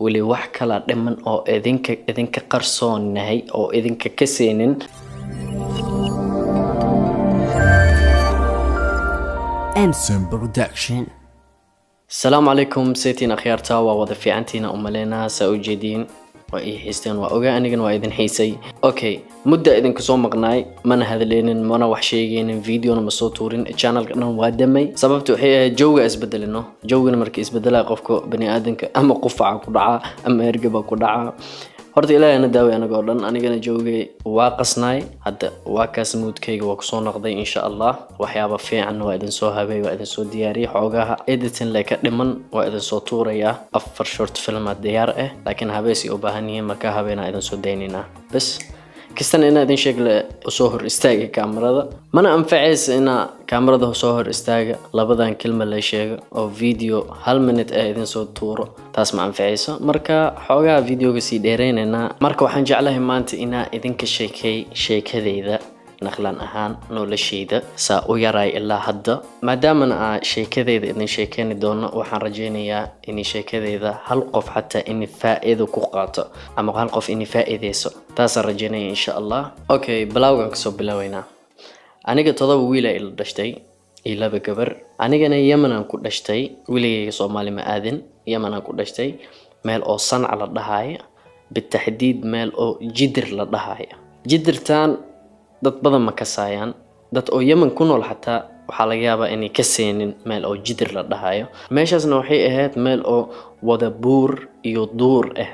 Weli wax kala dhiman oo idinka qarsoonahay oo idinka kaseynin. Emson Production. Asalaamu calaykum, saytiin akhyaarta, waa wada fiicantiina umaleynaa. Saa u jeediin, waa ii xiisteen, waa ogaa, anigana waa idin xiisay. Okay, mudda idinku soo maqnaay, mana hadleynin, mana wax sheegaynin, videona ma soo tuurin, channelka dhan waa damay. Sababta waxay ahayd jawga isbedelino. Jawgana marka isbedelaya, qofka bani aadanka ama qufaca ku dhacaa ama ergaba ku dhacaa. Horta Ilaahay na daaway anaga oo dhan. Anigana joogay waa qasnaay, hadda waa kaas, moodkayga waa kusoo noqday. Insha Allah waxyaaba fiican waa idin soo habay, waa idin soo diyaariyay. Xoogaha editing le ka dhiman, waa idin soo tuurayaa. Afar short film aa diyaar ah, laakiin habeesay u baahan yihiin. Markaa habeenaa idin soo daynaynaa. Bas kastan inaa idin sheegle, soo hor istaaga kaamarada mana anfacaysa. Inaa kaamarada soo hor istaaga, labadan kelma la sheego oo video hal minute ah idin soo tuuro, taas ma anfacayso. Marka xoogaha videoga sii dheereynaynaa. Marka waxaan jeclahay maanta inaa idinka sheekay sheekadeyda, naqlan ahaan nolosheyda saa u yaraay ilaa hadda. Maadaamana aa sheekadeyda idin sheekeyni doono, waxaan rajeynayaa in sheekadeyda hal qof xataa in faa-iido ku qaato ama hal qof in faa-iideyso, taasaan rajeynaya insha Allah. Okay, bilowgan kasoo bilaaweynaa. Aniga 7 wiila ila dhashtay iyo 2 gabar. Anigana Yemen aan ku dhashtay, weligayga Soomaali ma aadin. Yemen aan ku dhashtay, meel oo Sanca la dhahaayo, bitaxdiid meel oo Jidir la dhahaayo. Jidirtan dad badan ma kasaayaan, dad oo Yemen ku nool xataa waxaa laga yaabaa inay ka seenin meel oo Jidir la dhahayo. Meeshaasna waxay ahayd meel oo wada buur iyo duur ah,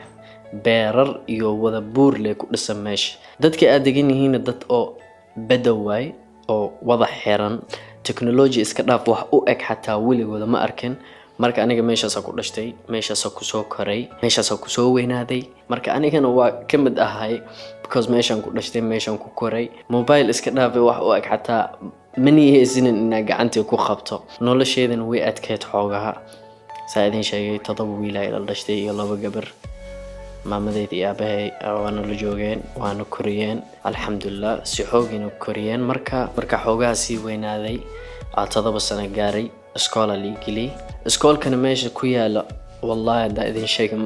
beerar iyo wada buur lee ku dhisan. Meesha dadka aad degan yihiinna dad oo badaw waay oo wada xiran, technology iska dhaaf, wax u eg xataa weligooda ma arkin. Marka aniga meeshaasaa ku dhashtay, meeshaasaa kusoo koray, meeshaasaa kusoo weynaaday. Marka anigana waa ka mid ahay because meeshaan ku dhashtay, meeshaan ku koray. Mobile iska dhaafay, wax u eg xataa manihaysanin inaa gacantii ku qabto. Nolosheedana way adkeyd xoogaha. Saa idin sheegay, 7 wiilaa ila dhashtay iyo 2 gabar. Maamadeyda iyo aabahay waana la joogeen, waana koriyeen, alxamdulilah, si xoogayna koriyeen. Marka xoogaha sii weynaaday, aa 7 sano gaaray, iskoola lii geliyey. Iskoolkana meesha ku yaala, wallahi haddaa idin sheega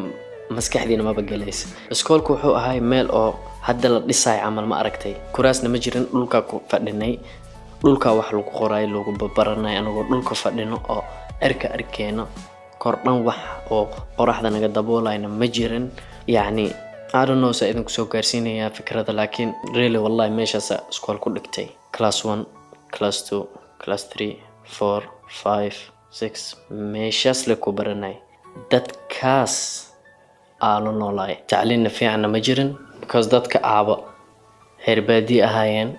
maskaxdiina maba gelaysa. Iskoolka wuxuu ahay meel oo hadda la dhisaay camal, ma aragtay? Kuraasna ma jirin, dhulkaa ku fadhinay, dhulkaa wax lagu qoraay, lagu babaranay, anagoo dhulka fadhino oo cirka arkeeno kor dhan, wax oo qoraxda naga daboolayna ma jirin. Yacni, I don't know saa idinku soo gaarsiinayaa fikrada, laakiin really, wallahi, meeshaasa iskool ku dhigtay, class 1, class 2, class 3, 4, 5, 6, meeshaas le ku baranay. Dadkaas aa la noolaay, tacliinna fiicanna ma jirin because dadka aaba heer baadiye ahaayeen,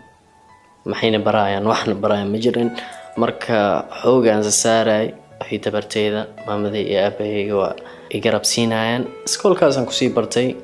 maxayna baraayaan? Waxna baraayaan ma jirin. Marka xoogaan sa saaray wixii tabarteyda, maamaday iyo aabahayga waa i garab siinayaan. Iskoolkaasaan kusii bartay.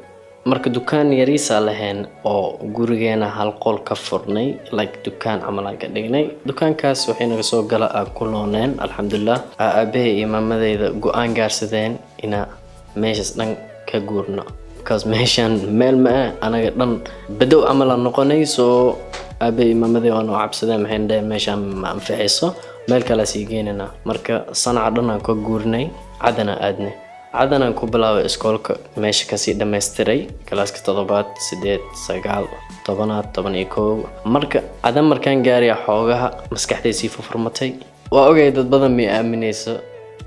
Marka dukaan yariisaa lahayn oo gurigeena hal qol ka furnay, like dukaan camal aan ka dhignay. Dukaankaas waxay naga soo gala aan ku nooneen, alxamdulilah. Aabahay iyo maamadeyda go-aan gaarsadeen inaa meeshaas dhan ka guurno because meeshaan meel ma ah, anaga dhan badow camal aan noqonay. Soo aabahay iyo maamadey waa noo cabsadeen, maxayna dhaheen meeshaan ma anficayso, meel kalea sii geynanaa. Marka Sanaca dhan aan ka guurnay, Cadana aadnay. Cadanaan ku bilaabay iskoolka, meesha kasii dhammaystiray kalaaska 7aad, 8, 9, 10aad, 11. Marka Cadan markaan gaaraya, xoogaha maskaxday sii furfurmatay. Waa ogay dad badan may aaminayso,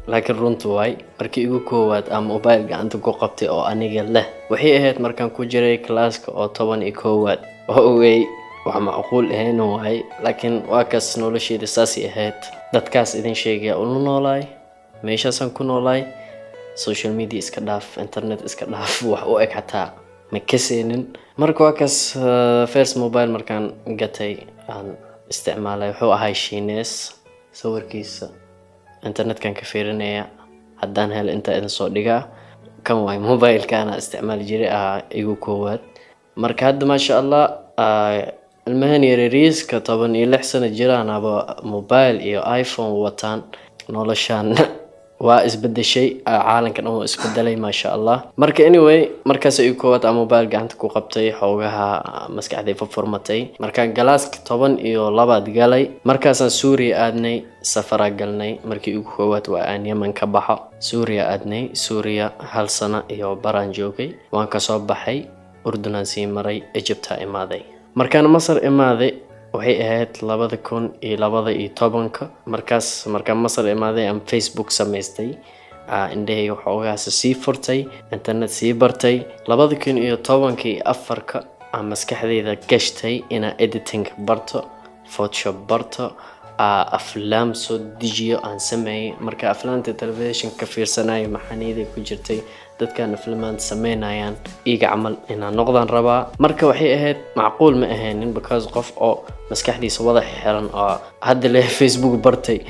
laakiin runtu waay. Markii igu koowaad aan mobile gacanta ku qabtay oo aniga leh waxay ahayd markaan ku jiray kalaaska oo 11aad. Waa ogey wax macquul ahayn waay, laakiin waa kaas, nolosheeda saasay ahayd. Dadkaas idin sheegaya ula noolaay, meeshaasaan ku noolaay. Social media iska dhaaf, internet iska dhaaf, wax u eg xataa ma kaseynin. Marka waa kaas, first mobile markaan gatay aan isticmaalay wuxuu ahay Shiines. Sawirkiisa internetkan ka fiirinaya, haddaan helo intaa idin soo dhigaa. Kan waay mobilekaana isticmaali jiray ahaa igu koowaad. Marka hadda, maasha Allah, ilmahan yaryariiska 16 sano jiraan aba mobile iyo iPhone wataan. Noloshaan Waa isbedeshay, caalamka dhan waa isbedelay, maasha Allah. Marka anyway, markaas igu koowaad aan mobile gacanta ku qabtay, xoogaha maskaxday furfurmatay. Markaan galaaska 12aad galay, markaasaan Suuriya aadnay, safaraa galnay. Markii ugu koowaad waa aan Yemen ka baxo, Suuriya aadnay. Suuriya hal sano iyo baraan joogay, waan kasoo baxay, Urdunaan sii maray, Egyptaa imaaday. Markaan Masar imaaday waxay ahayd 2012-ka. Markaas markaan Masar imaaday aan Facebook samaystay, indhahayga waxoogaas sii furtay, internet sii bartay. 2014-ka aan maskaxdayda gashtay inaan editing barto, Photoshop barto, aflaam soo dejiyo aan sameeyay. Marka aflaamta telefishinka ka fiirsanayo, maxaaniyada ku jirtay dadkan aflamaanta sameynayaan iiga camal inaan noqdaan rabaa. Marka waxay ahayd macquul ma ahaynin, because qof oo maskaxdiisa wada xiran oo hadda leh Facebook bartay,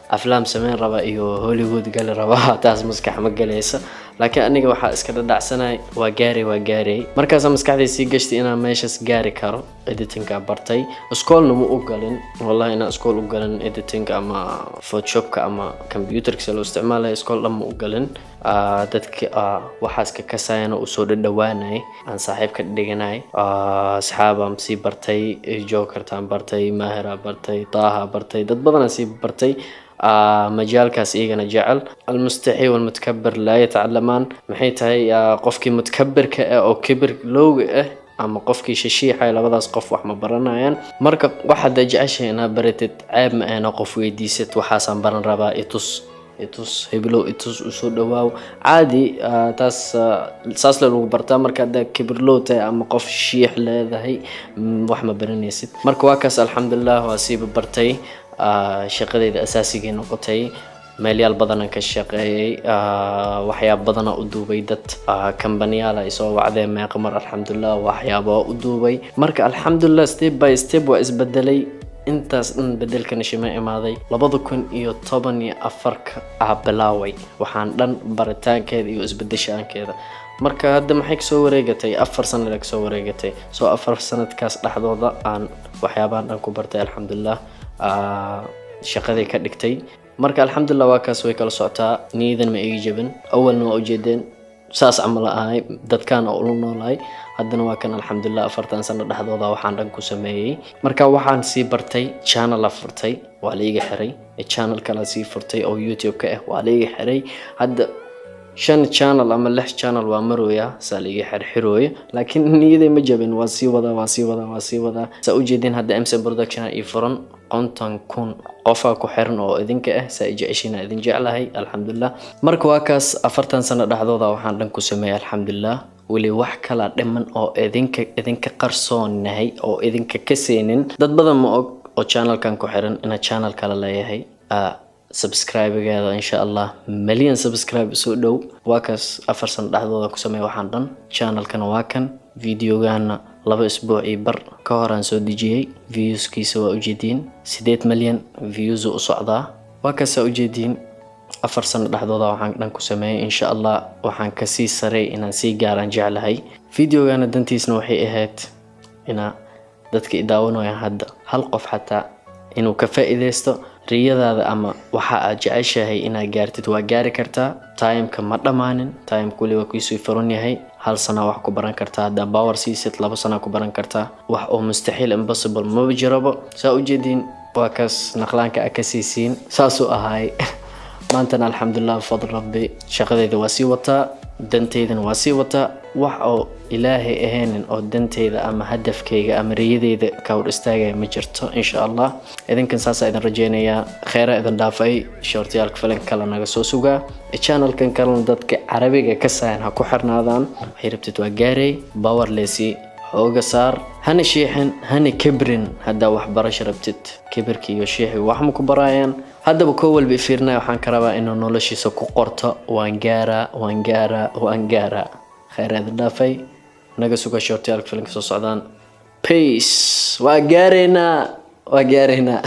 aflaam sameyn raba iyo Hollywood gali rabaa, taas maskax ma galaysa. Laakiin aniga waxaa iska dhadhacsanay, waa gaaray, waa gaaray. Markaasaa maskaxday sii gashtay inaan meeshaas gaari karo. Editingka bartay, iskoolna ma u galin, wallahi inaan iskool u galin editing ama Photoshopka ama computerka si loo isticmaalayo, iskool dhan ma u galin. Dadka waxaas ka kasayana usoo dhadhawaanay, aan saaxiib ka dhiganay, asxaabaan sii bartay, Jokertaan bartay, Maahira bartay, Taaha bartay, dad badanaa sii bartay majaalkaas iyagana jecel. المستحي والمتكبر لا يتعلمان. Maxay tahay? Qofkii mutakabirka ah oo kibir lowga ah ama qofkii shashiixaya, labadaas qof wax ma baranayaan. Marka waxaad jeceshahay inaad baratid, ceeb ma ahna qof weydiisad: "Waxaasaan baran rabaa, itus, itus, heblow itus." Usoo dhawaaw, caadi. Taas saas le lagu bartaa. Marka haddaa kibirlow tahay ama qof shiix leedahay, wax ma baranaysid. Marka waa kaas, alxamdulilah, waa siiba bartay. Shaqadeyda asaasigay noqotay, meelyaal badanaan ka shaqeeyay, waxyaaba badana u duubay dad, kambaniyaal ay soo wacdeen meeqa mar, alxamdulilah, waxyaaba u duubay. Marka alxamdulilah, step by step waa isbedelay. Intaas dhan bedelkana shima imaaday 2014-ka aa bilaaway waxaan dhan baritaankeeda iyo isbedeshaankeeda. Marka hadda maxay kasoo wareegatay? 4 sano la kasoo wareegatay. Soo 4 sanadkaas dhexdooda aan waxyaabahan dhan ku bartay, alxamdulilah, shaqaday ka dhigtay. Marka alxamdulilah, waa kaas, way kala socotaa. Niyadan ma iga jabin. Awalna waa ujeedeen, saas camal ahay, dadkaan oo ula noolahay. Haddana waa kan, alxamdulilah, 4-tan sano dhexdooda waxaan dhan ku sameeyey. Marka waxaan sii bartay, channel a furtay, waa la iga xiray. Channel kala sii furtay oo YouTube-ka ah, waa la iga xiray. Hadda shan channel ama lix channel waa marooya, saa la iga xirxirooyo, laakiin niyaday ma jabin. Waa sii wadaa, waa sii wadaa, waa sii wadaa. Saa ujeedin, hadda MC Production ii furan, 50,000 qofaa ku xiran oo idinka ah. Saa i jeceshiina, idin jeclahay, alxamdulilah. Marka waa kaas, 4-tan sano dhexdooda waxaan dhan ku sameeyay, alxamdulilah. Weli wax kala dhiman oo idinka qarsoonahay oo idinka ka seenin. Dad badan ma og oo channelkan ku xiran inaa channel kale leeyahay. Subscribe-geeda insha Allah million subscribe soo dhow. Waa kaas, 4 sano dhexdooda ku sameeya waxaan dhan. Channelkana waa kan. Videogana 2 isbuuc iyo bar ka horaan soo dejiyey. Viewskiisa waa ujeediin, 8 milyan views u socdaa. Waa kaasaa ujeediin, 4 sano dhexdooda waxaan dhan ku sameeyay. Insha Allah waxaan kasii saray inaan sii gaaraan jeclahay. Videogana dantiisna waxay ahayd inaa dadka i daawanayaan hadda hal qof xataa inuu ka faa'iideysto. Riyadaada ama waxa aad jeceshahay inaad gaartid waa gaari kartaa. Timeka ma dhammaanin, timeka weli waa kuisii furan yahay. Hal sana wax ku baran kartaa haddaa power siisid, 2 sana ku baran kartaa. Wax oo mustaxiil, impossible, maba jirabo. Saa ujeediin, waa kaas naqlaanka a ka siisiin, saasuu ahaay. Maantana alxamdulilah, fadl rabbi, shaqadeyda waa sii wataa, danteydana waa sii wataa. Wax oo Ilaahay ahaynin oo danteyda ama hadafkayga ama riyadeyda ka hor istaagaya ma jirto, insha Allah. Idinkan saasaa idin rajeynayaa. Kheyra idin dhaafay. Shortiyaalka filanka kale naga soo sugaa. Channelkan kalena dadka Carabiga ka sahan ha ku xirnaadaan. Waxay rabtid waa gaaray, power lesi, xooga saar, hana shiixin, hana kibrin. Haddaa waxbarasho rabtid, kibirka iyo shiixi wax ma ku baraayaan. Haddaba koo walba ifiirinaya, waxaan ka rabaa inuu noloshiisa ku qorto: "Waan gaaraa, waan gaaraa, waan gaaraa." Kheyr idin dhaafay. Naga suga shortiyaalka filanka soo socdaan. Peace. Waa gaaraynaa, waa gaaraynaa.